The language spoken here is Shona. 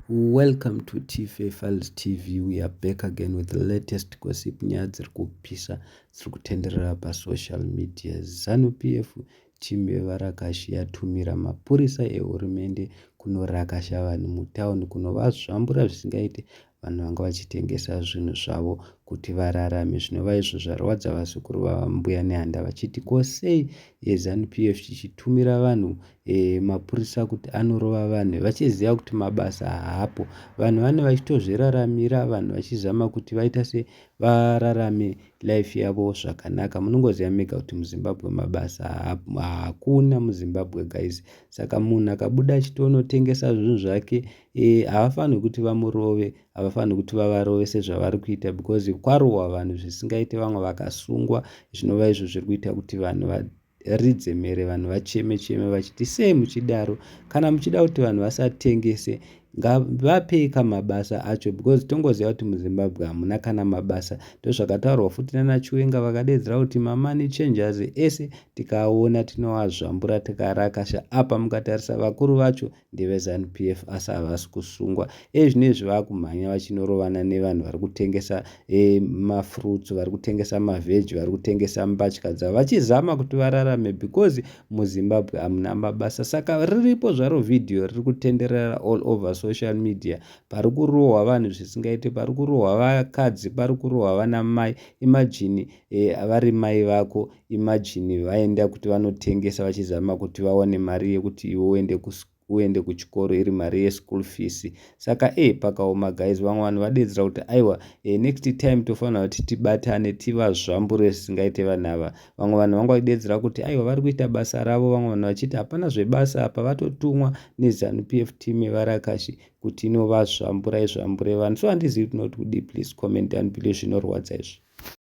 Welcome to TFA Files TV. We are back again with the latest gossip, nyaya dziri kupisa dziri kutenderera pasocial media. ZANU PF team yevarakashi yatumira mapurisa ehurumende kunorakasha vanhu mutauni, kunovazvambura zvisingaite vanhu vanga vachitengesa zvinhu zvavo kuti vararame, zvinova izvo zvarwadza vazukuru vavaMbuya Nehanda vachiti ko sei ZANU PF chichitumira vanhu mapurisa kuti anorova vanhu vachiziva kuti mabasa haapo, vanhu vane vachitozviraramira, vanhu vachizama kuti vaita se vararame life yavo zvakanaka. Munongoziva mega kuti muZimbabwe mabasa hakuna muZimbabwe, guys. Saka munhu akabuda achitonotengesa zvinhu zvake, havafaniri kuti vamurove, havafaniri kuti vavarove sezvavari kuita, because kwarohwa vanhu zvisingaite, vamwe vakasungwa, zvinova izvo zviri kuita kuti vanhu varidze mhere, vanhu vacheme cheme vachiti sei muchidaro. Kana muchida kuti vanhu vasatengese, ngavapei kamabasa acho, because tongoziva kuti muZimbabwe hamuna kana mabasa. Ndozvakataurwa futi nanaChiwenga, vakadedzera kuti mamoney changers ese tikaona tinovazvambura tikarakasha. Apa mukatarisa vakuru vacho ndeveZANU PF, asi havasi kusungwa. Ezvinezvi vakumhanya vachinorovana nevanhu vari kutengesa mafruits, vari kutengesa mavheji, vari kutengesa mbatya dzavo vachizama kuti vararame, because muZimbabwe hamuna mabasa. Saka riripo zvaro vhidhiyo riri kutenderera all over social media, pari kurohwa vanhu zvisingaite, pari kurohwa vakadzi, pari kurohwa vana mai. Imagine vari mai vako, imagine vaenda kuti vanotengesa vachizama kuti vawane mari yekuti iwe uende kuchikoro, iri mari yeschool fees. Saka pakaoma, guys. Vamwe vanhu vadedzera kuti aiwa, next time tofanira kuti tibatane tivazvambure zvisingaite vanhu ava. Vamwe vanhu vanga vachidedzera kuti aiwa, vari kuita basa ravo. Vamwe vanhu vachiti hapana zvebasa apa, vatotumwa neZANU PF team yevarakashi kuti inovazvambura izvambure vanhu. So handizivi tinoti kudii. Please comment down below. Zvinorwadza izvi.